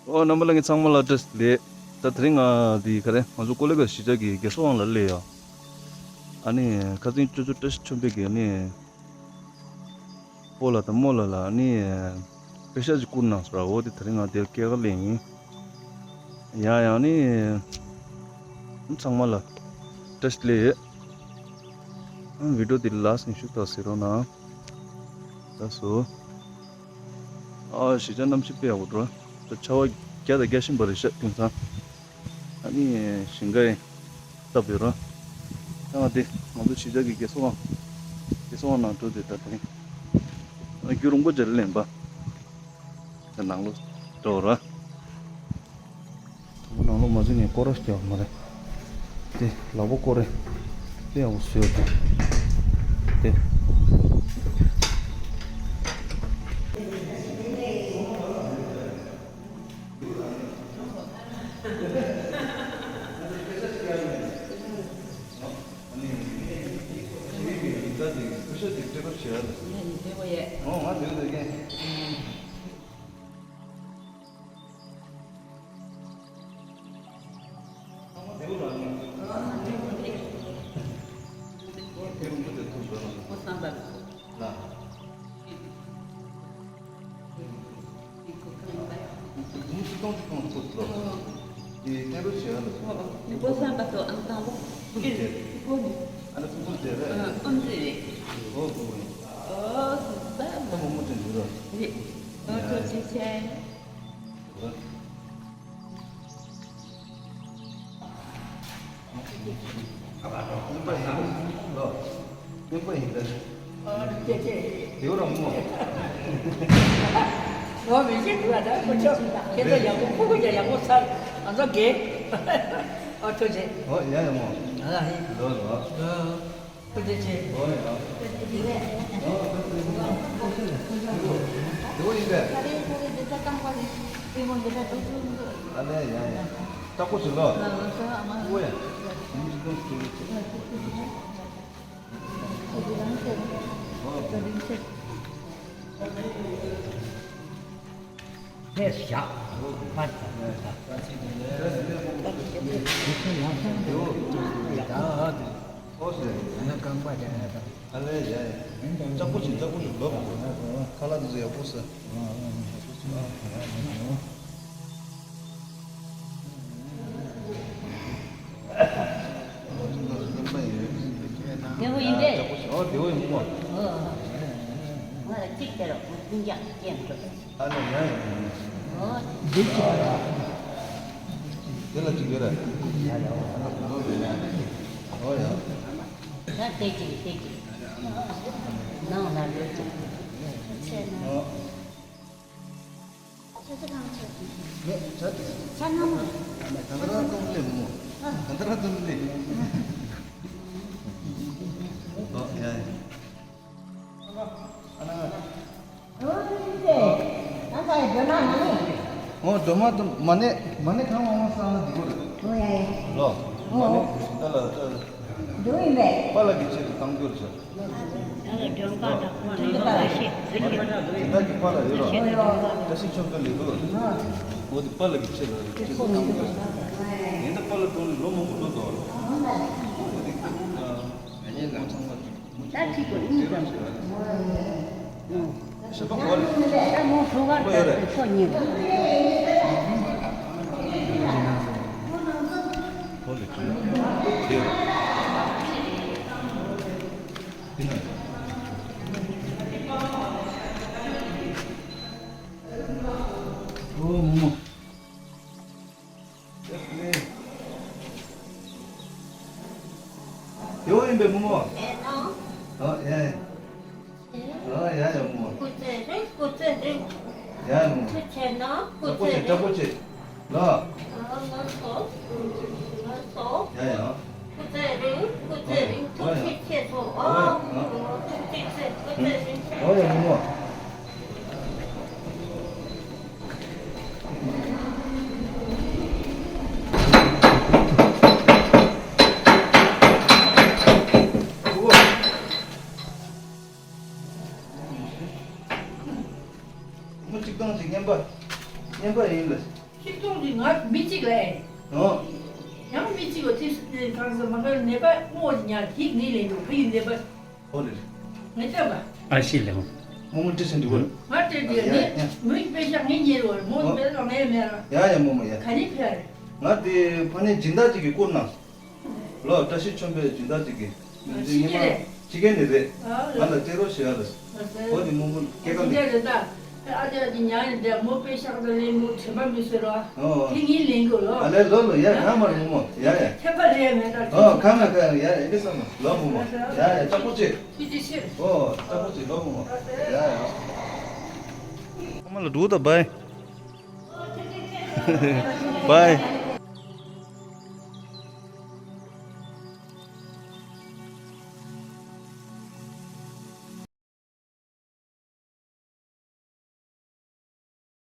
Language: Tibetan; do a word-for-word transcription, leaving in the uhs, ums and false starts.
ཨོ་རྣམ་པ་ལྷན་རྒྱས་ཚང་མ་ལ་བཀྲ་ཤིས་བདེ་ལེགས། ད་དེ་རིང་ང་འདི་ག་རེ་ང་ཚོ་ཀོ་ལི་གྷལ་གཞིས་ཆགས་ཀྱི་རྒས་གསོ་ཁང་ལ་སླེབས་ཡོད། ཨ་ནི་ཁ་སང་ཅོ་ཅོ་བཀྲ་ཤིས་ཆོས་འཕེལ་གྱིས་ནི་སྤོ་ལགས་དང་རྨོ་ལགས་ལ་ནི་པེ་ཤག་ཅིག་བསྐུར་གནང་སོང་ར། འོ་དེ་དེ་རིང་ང་དེར་སྐྱེལ་ག་སླེབས་ཡིན། ཡང་ཡང་ནི་ཚང་མ་ལ་བཀྲ་ཤིས་བདེ་ལེགས། ཨ་བི་ཌིའོ་འདི་ལ་སིང་ཤུགས་དང་གཟིགས་རོགས་གནང་། ད་སོ། ཨ་གཞིས་ཆགས་གནམ་གཤིས་དཔེ་ཡག་པོ་འགྲོ། ད་ཆར་པ་བརྒྱ་དང་བརྒྱ་བཞིན་པ་རེད་ཤག་དེང་སང་། ཨ་ནི་ཞིང་ཁ་ཡི་སྟབས་ཡོད་ར། ད་ང་དེ་ང་ཚོ་གཞིས་ཆགས་ཀྱི་རྒས་གསོ་ཁང་། རྒས་གསོ་ཁང་ནང་འགྲོ་དེ་ད་དེ་རིང་། ཨ་རྒྱུན་རིང་པོ་ཅིག་ལེན་པ། ད་ནང་ལོགས་འགྲོ་ར། ནང་ལོགས་མ་ཟིན་ནས་སྐོར་ར་རྒྱག་མ་རེད། དེ་ལག་པ་སྐོར་རེ། དེ་ཡག་པོ་བཟོས་ཡོད་དེ། དེ། སྟོན་པ་ཡིན་ལ། སྟོན་པ་ཡིན་ལ། ཨ་ཅེ་ཅེ། དེའུ་རང་མོ། ངོ་མི་ཤེས་འདུག་ཨ། ད་ཁོ་ཆོ་ཁྱེད་ཚོ་ཡག་པོ་ཕྲུ་གུ་ཀྱང་ཡག་པོ་ཚར། ང་ཚོ་དགེ། ཨ་ཐུགས་རྗེ་ཆེ། ཨོ་ཡ་ཡ་མོ། ཨ་ཧི། ལོ་ལོ། ཨ་ཐུགས་རྗེ་ཆེ། ཨོ་ཡ། ཨོ་དེའུ་ཡིན་པས། ཨ་ལས་ཡ་ཡ། ལྟ་སྐོར་བྱེད་ལོ། ཨོ་ཡ། དེ་བོ་ཡིན་པས། ཨོ་དེ་བོ་ཡིན་པོ། ང་ལ་གཅིག་སྟེར་རོགས། ཀུན་ཀྱང་སྐྱེ་འགྲོ། ཨ་ནི་ཡང་ཡིན། ཨོ། འདི་གཅིག་ར། དེ་ལ་གཅིག་ཡོད་ར། ཨོ་ཡ། ད་དེ་གཅིག་དེ་གཅིག་ནང་ལ་འགྲོ་གཅིག་ཨོ། ཆ་ཚ་གང་ཆ། ངས་ཆ་དེ། ཆ་ནམ། ག་འདྲ་གཏོང་ལེ་མོ། ག་འདྲ་གཏོང་ལེ། ཨོ་ཡ་ཡ། ཨ་ན། ཨོ་ཡིན་ཏེ། ཨ་ད་ཡི་སྒྲོལ་མ་མ་ནི། ཨོ་སྒྲོལ་མ་དང་མ་ནི་མ་ནི་གང་བ་བ་ས་ན་འདི་གོ་རེད། ཨོ་ཡ་ཡ། ལོ། མ་ནི་ད་ལ་ད། འགྲོ་ཡིན་པས། པཱ་ལགས་ཀྱི་ཆེད་དུ་བཏང་རྒྱུར་བྱ། ད་ལ་སྒྲོལ་མ་དང་ཁོང་རྣམ་པ་ཤེས་ཟིན་གྱི། དེ་དག་གི་པཱ་ལགས་ཡོད་རོགས། བཀྲ་ཤིས་ཆོས་འཕེལ་ལས་དོ། འོ་དེ་པཱ་ལགས་ཀྱི་ཆེད་ལ་ཆེད་དུ་བཏང་རྒྱུར། ཡིན་ད་པཱ་ལགས་གྲོངས་ནས་ལོ་མང་པོ་འགྲོ་འདུག། འོ་དེ་ད་ལོ་མང་ཚང་མ། ད་ཅིག་གོ་གཉིས་ཙམ་གོ། ཞེས་པ་གོ་ལ། ད་མོ་བུ་གར་དང་ཁོ་གཉིས་གོ། གོ་ལ་ཅི་ཡོད། དེ་ན། ཨོ་མོ་མོ། དེ་བོ་ཡིན་པས་མོ་མོ། ཨེ་ནོ། ཨ་ཡ་ཡ། ཨ་ཡ་ཡ་མོ་མོ། སྐུ་ཚེ་རིང་། སྐུ་ཚེ་རིང་། ཡ་མོ་མོ། ཁྱོད་ཆེ་ན་སྐུ་ཚེ་རིང་། ལ། ཨ་ང་སོ། ང་སོ། ཡ་ཡ། སྐུ་ཚེ་རིང་། སྐུ་ཚེ་རིང་། ཐུགས་རྗེ་ཆེ་སོང་། ཨ་ཐུགས་རྗེ་ཆེ། སྐུ་ཚེ་རིང་། ཨ་ཡ་མོ་མོ། མོ་གཅིག་བཏང་ཅིག་བརྙན་པ། བརྙན་པ་ཡིན་ལ། ཆིག་སྟོང་གི་ང་མི་གཅིག་ལས། ཨོ། ཡང་མི་གཅིག་གོ་ཐིག་གང་ཟེར་མ་ག་ནད་པ་སྔོ་ཉག་གིས་ངའི་ལེན་འདུག་ཕ་ཡུལ་ནད་པ། ཨོ་རེད། ངས་བལྟས་པ། ཨ་ཤི་ལེ། རྨོ་མོ་བཀྲ་ཤིས་འདུག་གོ། ང་བལྟས་དེ་ཡ་ནི་ཡ། མོའི་དཔེ་ཤག་ངས་ཉེ་རུ་མོ་ཨོ། དཔེ་ལ་ངས་མེད་ལ། ཡ་ཡ་རྨོ་མོ་ཡ། ག་ནས་ཕེབས་རེད། ང་དེ་ཕ་ནས་སྦྱིན་བདག་ཅིག་གིས་བསྐུར་གནང་། ལོ་བཀྲ་ཤིས་ཆོས་འཕེལ་སྦྱིན་བདག་ཅིག་གིས། ཕྱི་རྒྱལ་རེད། ཕྱི་རྒྱལ་ནས་རེད། ཨ་ང་ལ་སྤྲད་རོགས་ཞུ་ཡ་རེད། ཨོ་དེ་རྨོ་མོ་སྐྱེ་ཁམས་རེད། རེད་ད། ཨ་དེ་ཨ་དེ་ཉག་ནས་བསྡད་མོ་དཔེ་ཤག་ད་ལེན་མོ་དྲན་པ་མི་བཟོད་རོ། ཨོ། དེ་ངས་ལེན་དགོས་ལོ། ཨ་ལེ་ལོ་ལོ་ཡ་གང་མ་རེད་རྨོ་མོ་ཡ་ཡ། ཁྱད་པར་རེད་མེད་ད། ཨོ་གང་མ་གང་ཡ་ཡ་ཨེ་འདྲ་བསམ་ལོ་རྨོ་མོ་ཡ་ཡ་ལྕགས་པོ་ཅིག་ཁྱེད་ཀྱི་ཕྱིར། ཨོ་ལྕགས་པོ་ཅིག་ལོ་རྨོ་མོ་ཡ་ཡ། ཚང་མ་ལ་འགྲོ་ད་བའི། བའི།